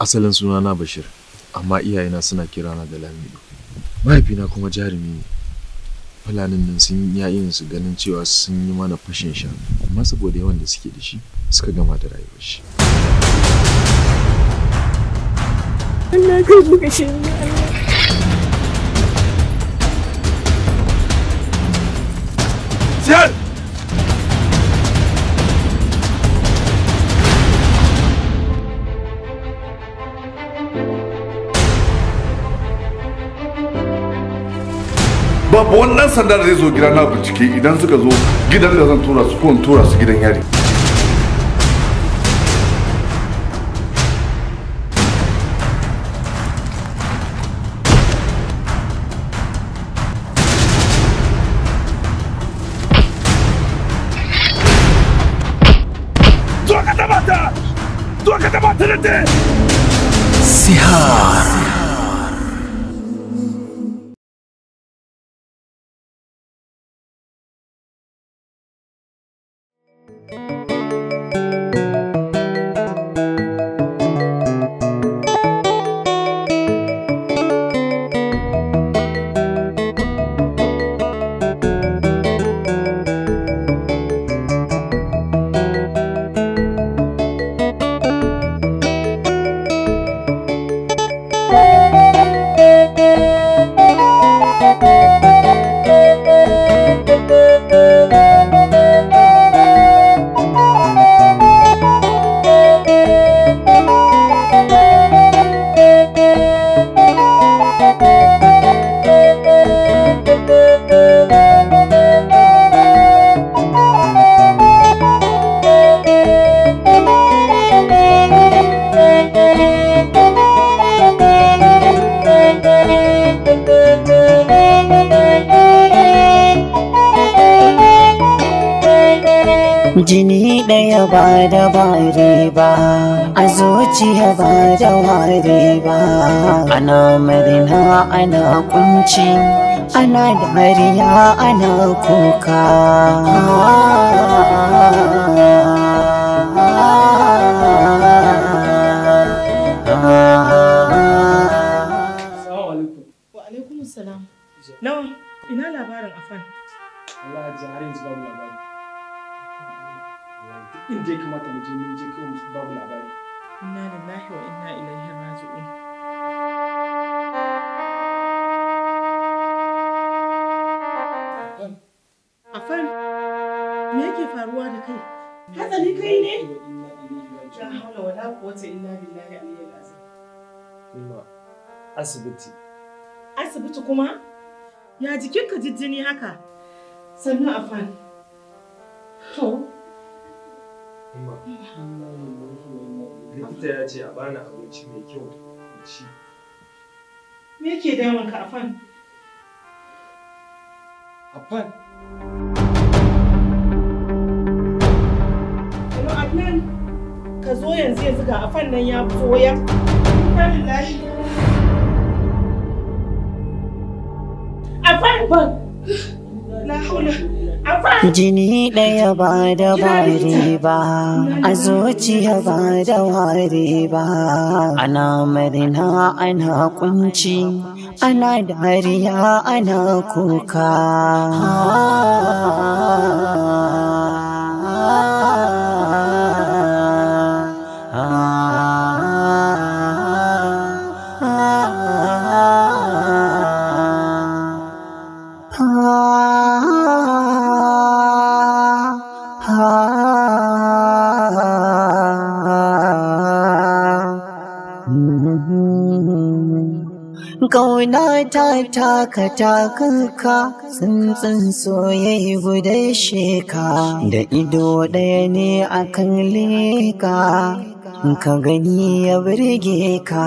Asalin sunana Bashir, amma iyayena suna kirana da Lamido. Mahaifina kuma jarumi ne. Fulanin nan sun yi su ganin cewa sun yi mana fashin shanu, amma saboda yawan da suke da shi suka gama da rayuwar shi. Allah ka buga shi Allah. Siyar! Babu wannan sanda da zai zo gida na bincike idan suka zo gidan da zan tura su ko in tura su gidan yari. Zo ka taba ta! Zo ka taba ta da Sihar. Jini ɗaya ba da bare ba, a zuciya ba da ware ba. Ana murna ana kunci, ana dariya ana kuka. Assalamu alaikum. Wa alaikum salam. Lawan, ina labarin Afan? Allah ya har yanzu babu labari. Inda ya kamata mu je mun je kawai babu labari. Inna lillahi wa inna ilaihi raji'un. Afan, me yake faruwa da kai? Hatsari kai ne? La haula wala quwwata illa billahi aliyyil azim. Umma, asibiti. Asibiti kuma? Ya jikinka jijjini haka? Sannu Afan. To, Umma, likita ya ce a bani abinci mai kyau in ci. Me yake damun ka Afan? Afan? Hello Adnan, ka zo yanzu yanzu ga Afan nan ya fito ya. Inna lillahi. Afan! La haula. Afan! Jini ɗaya ba da bare ba, a zuciya ba da ware ba. Ana murna ana kunci, ana dariya ana kuka. Ƙauna ta taka takanka, tsuntsun soyayya guda sheka, da ido ɗaya ne akan leka, ka gani ya burge ka,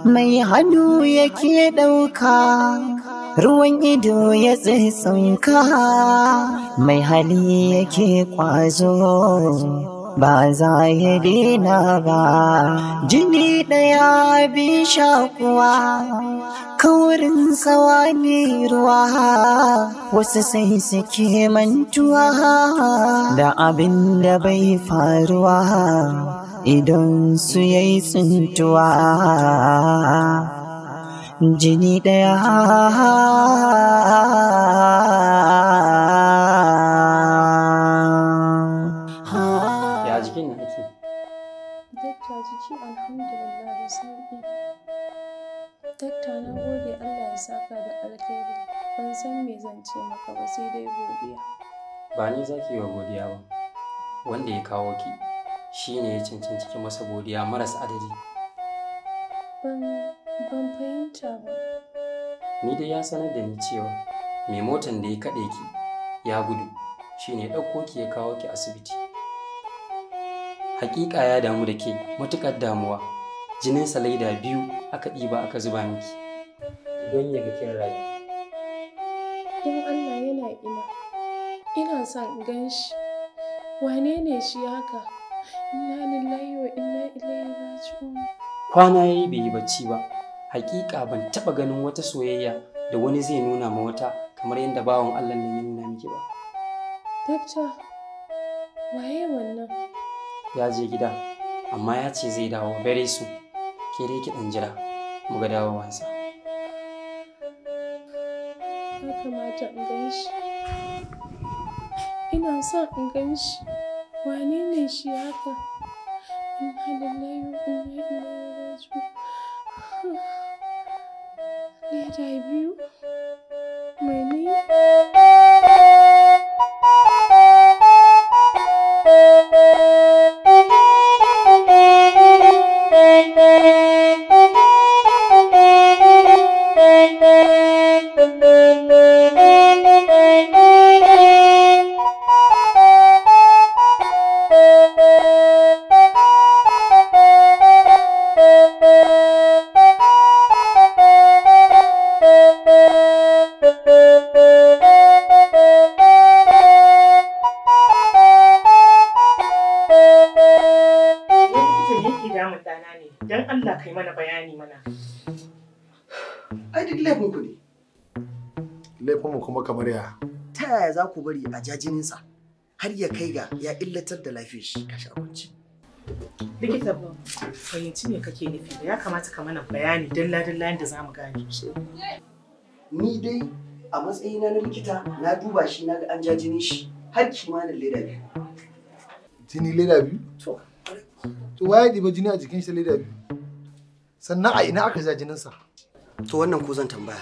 mai hannu yake ɗauka, ruwan ido ya tsitsinka, mai hali yake ƙwazo. ba za ya daina ba. Jini ɗaya bin shakuwa, kaurin tsawa ne ruwa, wasu sai suke mantuwa da abin da bai faruwa idan su yayi tsintuwa. Jini ɗaya. Ya jikin na ake? Dakta, jiki alhamdulillah da sauƙi. Dakta, na gode, Allah ya saka da alkhairi. Ban san me zan ce maka ba sai dai godiya. Ba ni za ki yi wa godiya ba. Wanda ya kawo ki shi ne ya cancanci ki masa godiya maras adadi. Ban fahimta ba. Ni dai ya sanar da ni cewa mai motan da ya kaɗe ki ya gudu, shi ne ya ɗauko ki ya kawo ki asibiti. Hakika ya damu da ke matuƙar damuwa. Jininsa laida biyu aka ɗiba aka zuba miki don ya ga kin rayu. Don Allah yana ina? Ina son in gan shi. Wane ne shi haka? Inna lillahi wa inna ilaihi raji'un. Kwana ya yi bai yi bacci ba. Hakika ban taɓa ganin wata soyayya da wani zai nuna ma wata kamar yadda bawan Allah nan ya nuna miki ba. Dakta, waye wannan? Ya je gida, amma ya ce zai dawo very soon. Ke dai ki ɗan jira, mu ga dawowansa. Ya kamata in gan shi. Ina son in gan shi. Wane ne shi haka? Inna lillahi wa inna ilaihi raji'un. Leda biyu? Mai ne? Likita, me yake damun ɗana ne? Don Allah kai mana bayani mana. Ai duk laifinku ne. Laifinmu kuma kamar ya? Ta yaya za ku bari a ja jininsa har ya kai ga ya illatar da lafiyar shi kashi abinci? Likita, ba fahimci me kake nufi ba, ya kamata ka mana bayani dalla-dalla yadda za mu gane. Ni dai a matsayina na likita na duba shi na ga an ja jinin shi har kimanin leda biyu. Jini leda biyu? To. To waye ɗiba jini a jikin shi leda biyu? Sannan a ina aka ja jininsa? To wannan ko zan tambaya.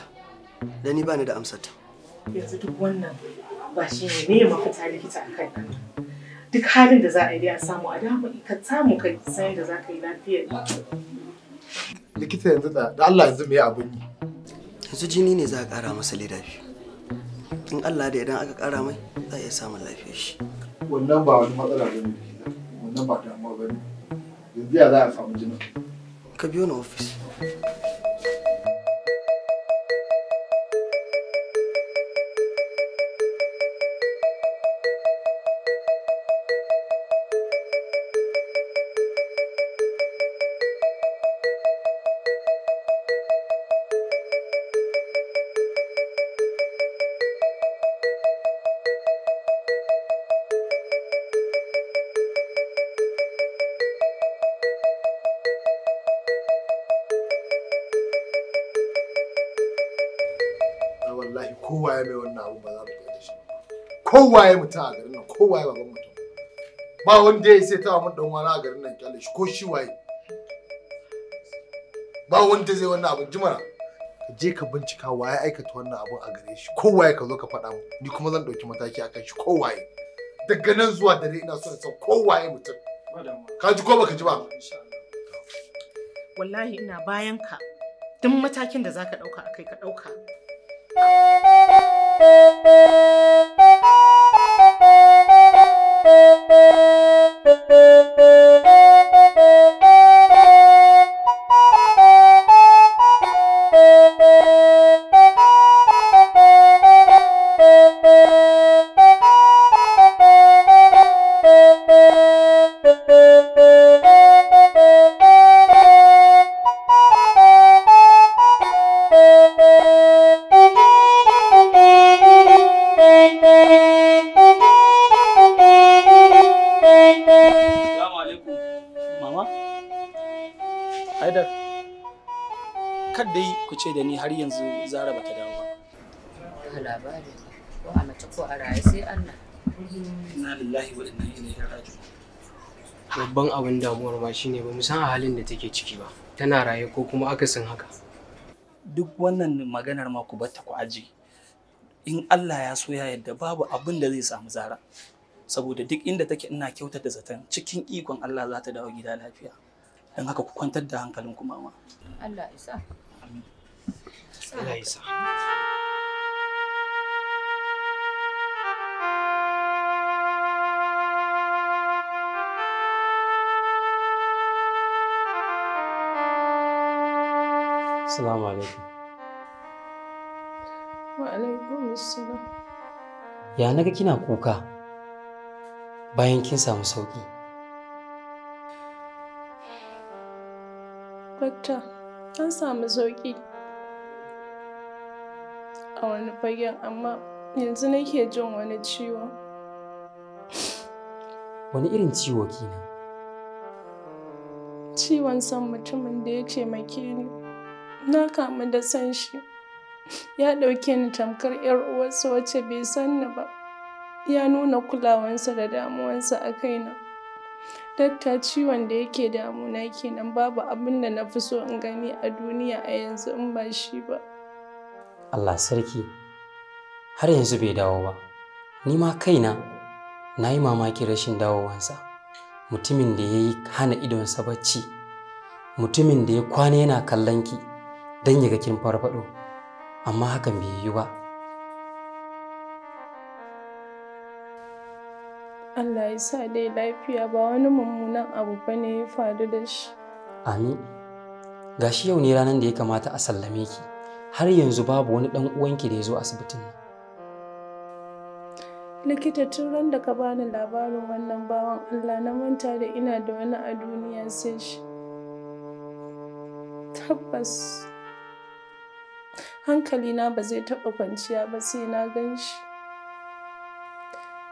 Da ni bani da amsar ta. Yanzu duk wannan ba shi ne me mafita likita a kan nan. Duk halin da za a yi dai a samu a dama ka samu ka san yadda za ka yi lafiyar. Likita, yanzu da Allah yanzu me abun yi? Yanzu jini ne za a ƙara masa leda biyu. In Allah da idan aka ƙara mai za a iya samun lafiyar shi. Wannan ba wani matsala ba ne likita. Wannan ba damuwa ba ne. Yanzu ya za a samu jinin? Ka biyo ni ofis. Na wallahi kowa ya mai wannan abun ba za mu kyale shi ba. Kowa ya mutum a garin nan, kowa ya baban mutum. Ba wanda ya sai tawa mun dan wani a garin nan kyale shi ko shi waye. Ba wanda zai wannan abun jimara. Ka je ka bincika waye aikata wannan abun a gare shi. Kowaye ka zo ka faɗa mu. Ni kuma zan ɗauki mataki akan shi kowaye. Daga nan zuwa dare ina so in san kowaye mutum. Ka ji ko baka ji ba? Wallahi ina bayan ka. Duk matakin da za ka ɗauka a kai ka ɗauka. Haidar, kar dai ku ce da ni har yanzu Zara bata dawo ba. Ba labari ko a mace ko a raye sai Allah. Inna lillahi wa inna ilaihi raji'un. Babban abin damuwar ma shine ba mu san a halin da take ciki ba. Tana raye ko kuma akasin haka. Duk wannan maganar ma ku batta ku aje. In Allah ya so ya yarda babu abin da zai samu Zara. Saboda duk inda take ina kyautata zaton cikin ikon Allah za ta dawo gida lafiya. Don haka ku kwantar da hankalinku mama. Allah ya sa. Amin. Allah ya sa. Assalamu alaikum. Wa alaikum assalam. Ya naga kina kuka bayan kin samu sauki. Dakta, an samu sauki a wani fagen amma yanzu nake jin wani ciwo. Wani irin ciwo kenan? Ciwon son mutumin da ya taimake ni. Na kamu da son shi. Ya ɗauke ni tamkar 'yar uwarsa wacce bai san ni ba. Ya nuna kulawansa da damuwansa a kaina. Dakta, ciwon da yake damuna kenan, babu abin da na fi so in gani a duniya a yanzu in ba shi ba. Allah sarki, har yanzu bai dawo ba. Ni ma kaina na yi mamakin rashin dawowansa. Mutumin da ya yi hana idonsa bacci, mutumin da ya kwana yana kallon ki don ya ga kin farfaɗo, amma hakan bai yiwu ba. Allah ya sa dai lafiya, ba wani mummunan abu bane ya faru da shi. Amin. Gashi yau ne ranar da ya kamata a sallame ki. Har yanzu babu wani ɗan uwanki da ya zo asibitin nan. Likita, tun ran da ka bani labarin wannan bawan Allah na manta da ina da wani a duniya sai shi. Tabbas hankalina ba zai taɓa kwanciya ba sai na gan shi.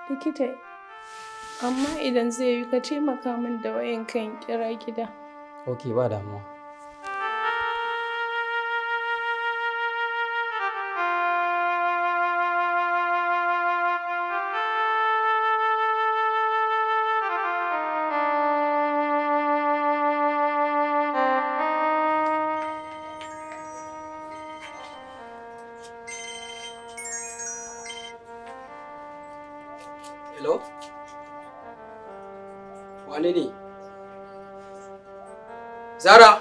Likita, amma idan zai yi ka taimaka min da wayan kan kira gida. Ok, ba damuwa. Hello? Wane ne? Zara!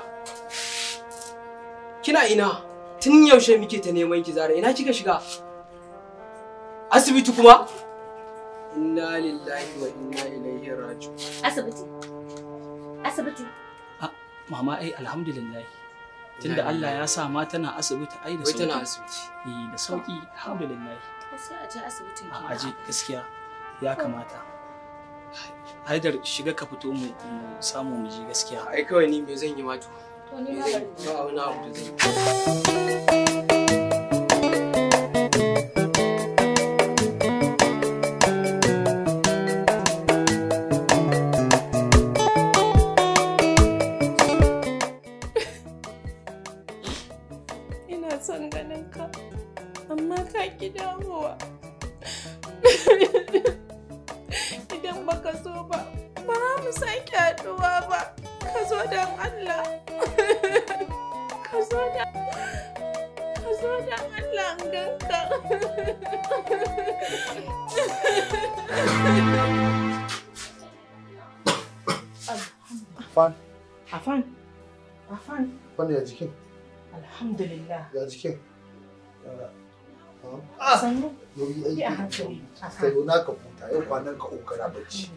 Kina ina? Tun yaushe muke ta neman ki Zara, ina kika shiga? Asibiti kuma? Inna lillahi wa inna ilaihi raji'un. Asibiti. Asibiti. Mama ai alhamdulillah. Tunda Allah ya sa ma tana asibiti ai da sauki. Wai tana asibiti. Eh da sauki alhamdulillah. Sai a je asibitin kenan. A je gaskiya ya kamata. Haidar, shiga ka fito mu samu mu je gaskiya. Ai kawai ni me zan yi ma to. To ni ma bari. Ba wani abu da zan yi. Ina son ganin ka, amma ka ki dawowa. Idan baka zo ba, ba za mu sake haɗuwa ba. Ka zo don Allah. Ka zo don Allah in ganka. Afan. Afan. Afan. Afan, ya jikin? Alhamdulillah. Ya jikin? Sannu. Yi a hankali. Sai na ka huta yau, kwanan ka uku kana bacci.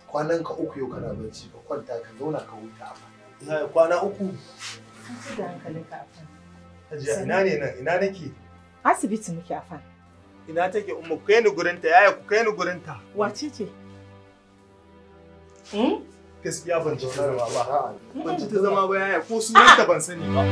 Kwanan ka uku yau kana bacci, ka kwanta ka zauna ka huta Afan. Ya kwana uku. Kwantar da hankalinka Afan. Hajiya ina ne nan? Ina nake? Asibiti muke Afan. Ina take umma, ku kai ni gurinta, yaya ku kai ni gurinta. Wace ce? Gaskiya ban zauna da ba. Ban ci ta zama ba yaya, ko sunanta ban sani ba.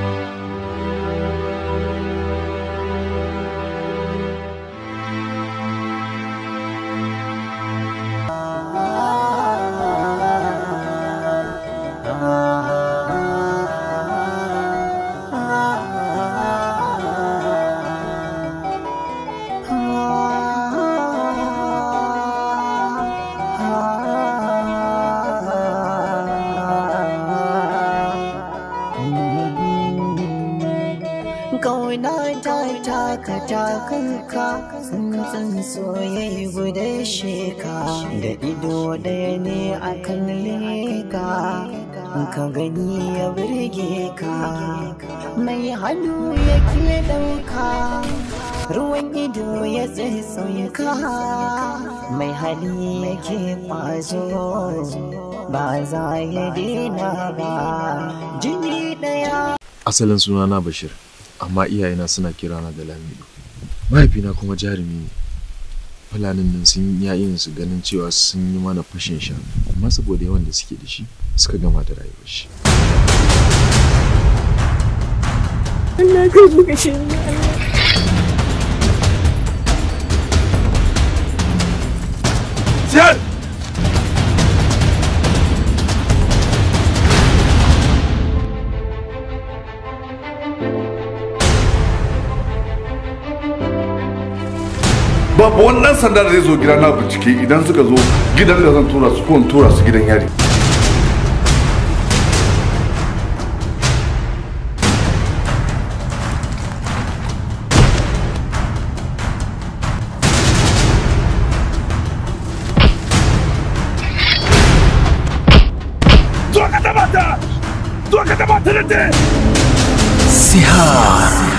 Kauna ta taka takanka, tsuntsun soyayya guda sheka, da ido ɗaya ne akan leka, ka gani ya burge ka, mai hannu yake ɗauka, ruwan ido ya tsitsinka, mai hali yake kwazo, ba za ya daina ba, jini ɗaya. Asalin sunana Bashir, amma iyayena suna kirana da Lamido. Mahaifina kuma jarumi ne. Fulanin nan sun yi yin su ganin cewa sun yi mana fashin shanu, amma saboda yawan da suke da shi suka gama da rayuwar shi. Allah ka buga shi Allah. Siyar! Babu wani ɗan sanda da zai zo gida na bincike, idan suka zo gidan da zan tura su ko in tura su gidan yari. Zo ka taɓa ta! Zo ka taɓa ta da Sihar.